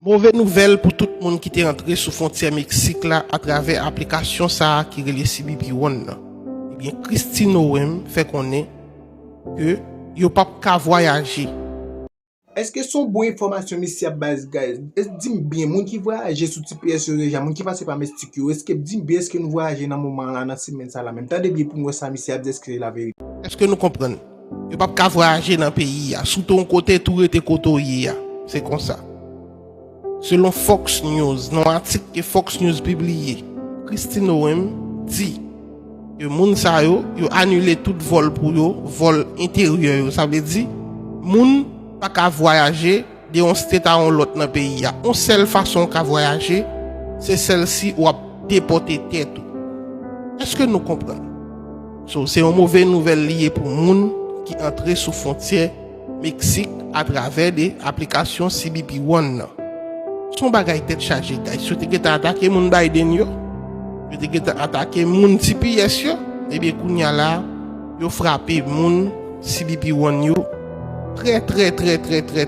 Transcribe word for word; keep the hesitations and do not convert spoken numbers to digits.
Move nouvèl pou tout moun ki te antre sou fwontyè Meksik la atravè aplikasyon sa a ki rele C B P One nan. Ebyen, Christie Noem fè konnen ke yo p ap ka vwayaje. Èske se yon bon enfòmasyon misye ap bay, guys? Di m byen, moun ki vwayaje sou T P S yo deja, moun ki pase pa Mestik yo, èske, di m byen, èske nou vwayaje nan moman la, nan semèn sa la menm? Tande byen pou n wè sa misye ap di, èske se laverite? Èske nou konprann? Yo p ap ka vwayaje nan peyi a. Si w te yon kote, tou rete kote w ye a. Se konsa. Selon Fox News, nan yon atik ke Fox News pibliye, Christie Noem di ke moun sa yo, yo anile tout vòl pou yo, vòl enteryè yo. Sa vle di, moun pa ka vwayaje de yon state a yon lòt nan peyi a. Yon sèl fason w ka vwayaje, se sèl si w ap depòte tèt ou. Èske nou konprann? So, se yon move nouvèl li ye pou moun ki antre sou fwontyè Meksik atravè de aplikasyon C B P One nan. Se yon bagay tèt chaje, guys. Yo te gentan atake moun Biden yo, yo te gentan atake moun T P S yo, ebyen kounye a la, yo frape moun C B P One yo trè, trè, trè, trè, trè, trè.